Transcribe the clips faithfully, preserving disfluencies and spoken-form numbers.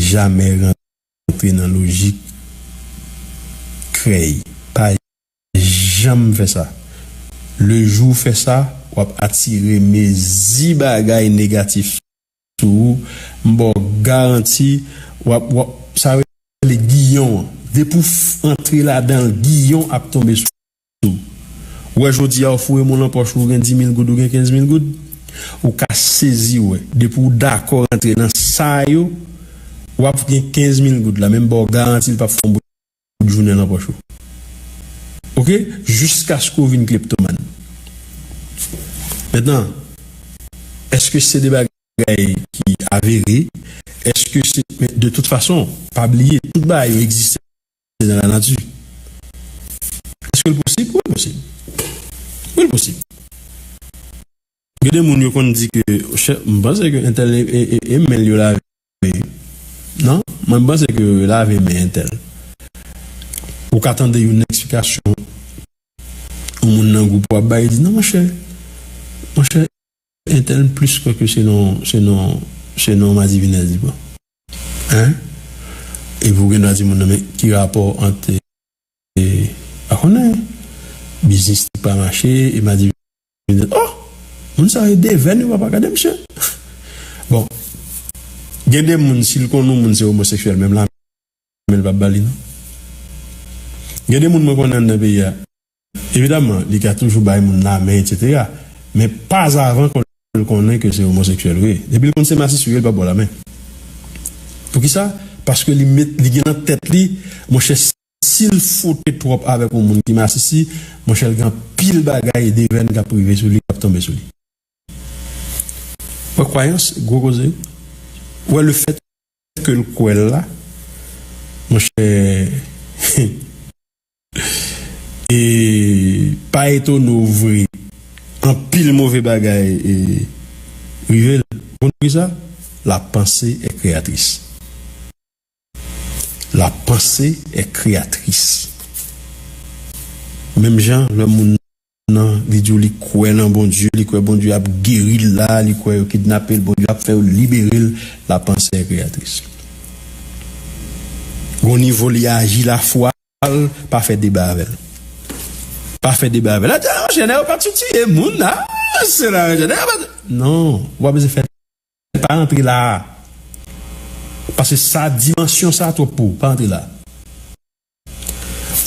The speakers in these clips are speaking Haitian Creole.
jamè rantre nan lojik krèy. Pa janm fè sa. Le jou w fè sa, w ap atire mezi bagay negatif sou ou. M ba w garanti, w ap, w ap, sa rele giyon an. Depi w f-, antre ladan l, giyon ap tonbe sou ou. Ou wè jodi a, w foure men w nan pòch ou, ou gen dis mil goud, ou gen kenz mil goud, ou ka sezi wè. Depi w dakò rantre nan sa yo, w ap gen kenz mil goud la, men m ba w garanti l p ap fè yon bout jounen nan pòch ou. Oke? Jiskaske w vin kleptomàn. Mentnan, èske se de bagay ki avere? Èske se, men de tout fason, pa bliye, tout bagay yo egziste nan lanati. Èske l posib? Wi, l posib. Wi, l posib. Gen de moun yo konn di ke, chè, m panse ke entèl e, e, e, e men l yo lave. Non, mwen m panse ke lave men entèl. Ou ka tande yon eksplikasyon yon moun nan gwoup ou ap bay, di, "Non, monchè, monchè, entèl plis kwè ke se non, se non, se non madivinèz li pran." Hein? Epi w gen dwa di moun nan, "Men ki rapò ant, e, pa konnen, biznis li pa mache, e madivinèz, oh, moun sa yo devèn yo, papa, gade misye." Bon, gen de moun, si l konn yon moun se omoseksyèl, menm la, men l p ap ba li, non. Gen de moun mwen konnen anndan peyi a, evidaman, li ka toujou bay moun lamen, etsetera. Men pazavan kon l konnen ke se omoseksyèl vre. Depi l konn se masisi w ye, l p ap ba w lamen. Poukisa? Paske li met, li gen nan tèt li, monchè, si l fwote twòp avèk yon moun ki masisi, monchè, l gen anpil bagay devèn k ap rive sou li, k ap tonbe sou li. Wè kwayans, gwo koze. Wè le fèt ke l kwè l la, monchè, e pa etone w vre, anpil move bagay, e, rive l. Konn poukisa? La pensée est créatrice. La pensée est créatrice. Menm jan, lè moun nan, li di w li kwè nan Bondye, li kwè Bondye ap geri l la, li kwè yo kidnape l, Bondye ap fè yo libere l, la pensée est créatrice. Gon nivo li aji lafwa l, pa fè deba avè l. Pa fè deba avè l. A di, "Ah, monchè, nèg yo pa t sou tiye moun, ah, se la, monchè, nèg yo pa t-" Non, w pa bezwen fè, pa rantre la. Paske sa, dimansyon sa twòp pou w, pa rantre la.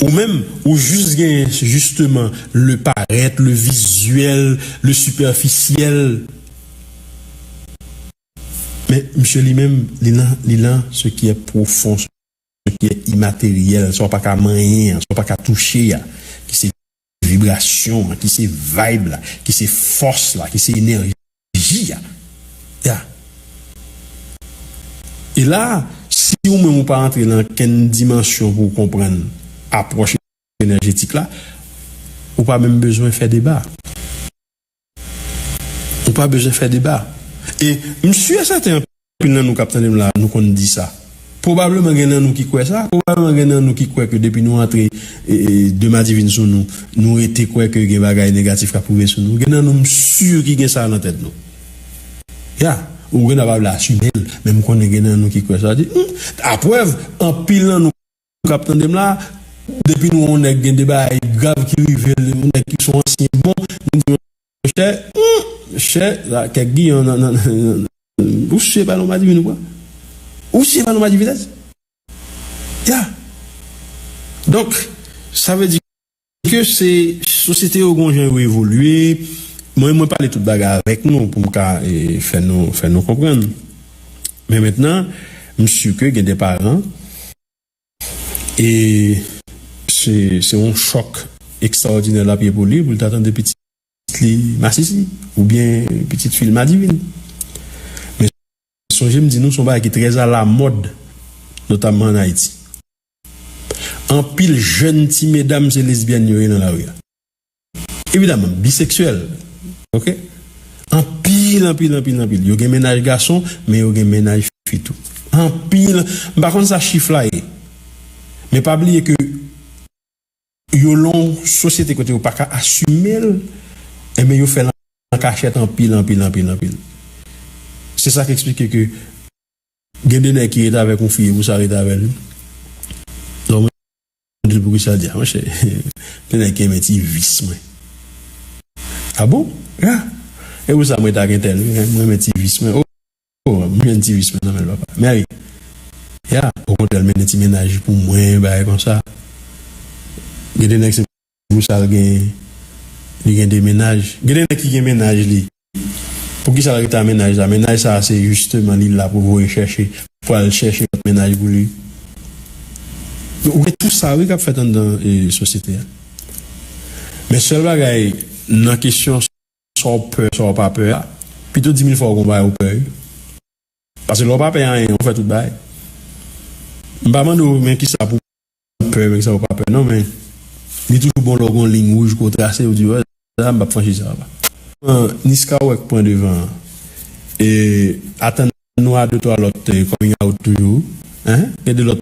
Ou menm, ou jis gen, justement, le paraître, le visuel, le superficiel. Men, misye li menm, li nan, li nan ce qui est profond, ce qui est immatériel, sa w pa ka manyen an, sa w pa ka touche a, ki se vibrasyon an, ki se vibe la, ki se fòs la, ki se enèji a. Ya. E la, si ou menm ou pa rantre nan kenn dimansyon pou w konprann apwòch enèjetik la, ou pa menm bezwen fè deba. Ou pa bezwen fè deba. E m si e sèten anpil nan nou k ap tande m la, nou konn di sa. Pwobableman gen nan nou ki kwè sa, pwobableman gen nan nou ki kwè ke depi nou antre, e, e, de madivin sou nou, nou rete kwè ke gen bagay negatif k ap rive sou nou. Gen nan nou, m si ki gen sa nan tèt nou. Ya, ou gen dwa pa vle asime l, men m konnen gen nan nou ki kwè sa. Di, hmm, aprèv, anpil nan nou k ap tande m la, depi nou wè yon nèg gen de bagay grav ki rive l, yon nèg ki se yon ansyen bon, nou di, monchè, hmm, monchè, la, kèk giyon nan, nan, nan, nan, ou si e pa nan madivin ou pran? Ou si e pa nan madivinèz? Ya. Donk, sa vle di ke se sosyete yo gon jan yo evolye. Mwen, mwen pale tout bagay avèk nou pou m ka, e, fè nou, fè nou konprann. Men mentnan, m si ke gen de paran, e se, se yon chòk ekstraòdinè l ap ye pou li, pou l ta tande pitit li masisi, oubyen pitit fi l madivin. Men sonje m di nou, se yon bagay ki trè alamòd, notamman ann Ayiti. Anpil jèn ti medam se lesbyèn yo ye nan lari a. Evidaman, biseksyèl. Oke? Anpil, anpil, anpil, anpil. Yo gen mennaj gason, men yo gen mennaj fi tou. Anpil. M pa konn sa chif la ye. Men pa bliye ke yo lan yon sosyete kote yo pa ka asime l, enben yo fè l an kachèt anpil, anpil, anpil, anpil. Se sa k eksplike ke Gen de nèg ki ret avèk yon fi, e pou sa ret avè l. Lè w mande l poukisa, l di, "A, monchè, gen nèg ki renmen ti vis mwen." A bon? Ya. E pou sa mwen ta gen tèl, wi, mwen renmen ti vis mwen. O, o, m jwenn ti vis mwen nan men l, papa. Men wi. Ya, okontrè, l mennen ti mennaj pou mwen, bagay konsa. Gen de nèg se pou sa l gen, li gen de mennaj. Gen de nèg ki gen mennaj li. Poukisa l rete a mennaj la? Mennaj sa a se jisteman li la pou voye chèche, pou al chèche lòt mennaj pou li. Ou gen tout sa wi k ap fèt anndan e, sosyete a. Men sèl bagay nan kesyon sa w pè, sa w pa pè a, pito di mil fwa w gon bagay ou pè wi. Paske lè w pa pè anyen, ou fè tout bagay. M pa mande w men kisa pou pè, men kisa w pa pè. Non, men li toujou bon lè w gon liy wouj ke w trase, ou di, "Wè, sa m p ap franchi sa, papa." Niska wè k pran devan an. E atann nou a de twa lòt, eh, coming out toujou. Hein? Gen de lòt